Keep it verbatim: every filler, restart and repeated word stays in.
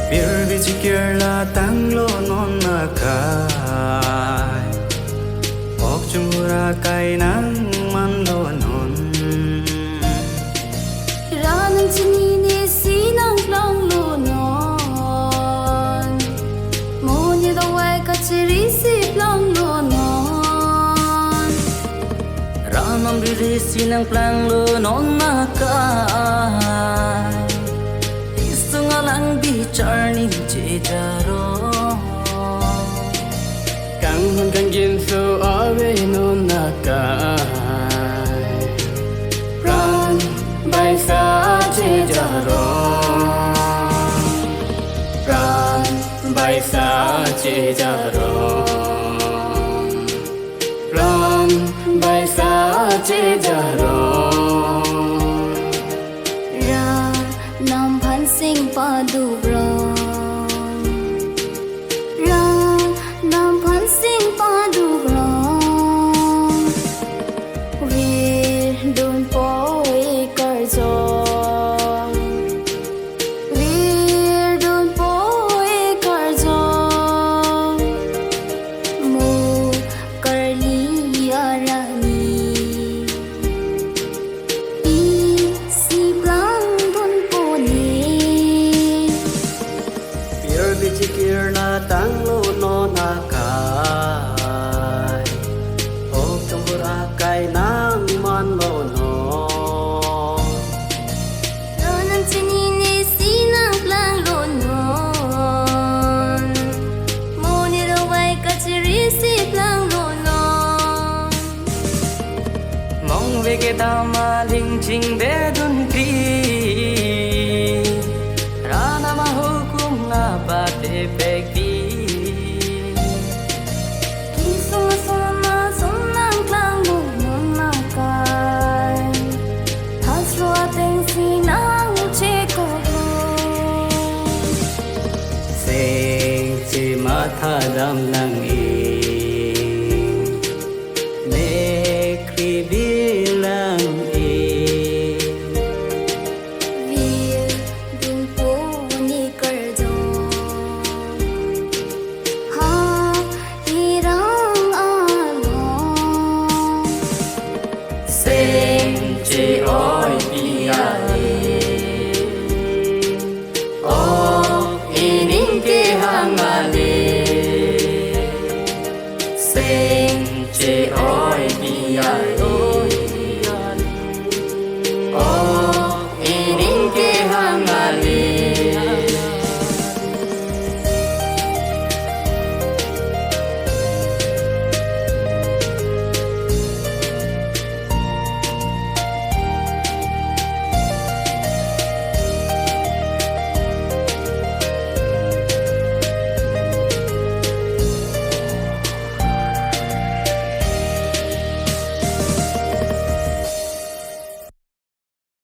Pirbi chikir la tanglo non akai, ok chungra kai nang manlo non. Rat nangchinine si nangplanglo non, monit awai kachiri si planglo non. Rat namriri si nangplanglo non akai, isung alang bichar ningje jarong. Kanghon kangin so ave non akai, pran baisa che jarong, pran baisa che jarong, pran baisa che jarong. Rat namphan sing padukrong, rat namphan sing padukrong, virdun po ekarjong, virdun po ekarjong, mo karli arani isi plangdun pone. Pirbi chikir la tanglo non akai, ok chungra kai nang manlo non. Rat nangchinine si nangplanglo non, monit awai kachiri si planglo non. Mong veke tama ling chingdedun kri, rat namahukum apate pekti. Kisung sona song nangklanglo non akai, thasro ateng si nangchekoklo. Seng chematha dam nang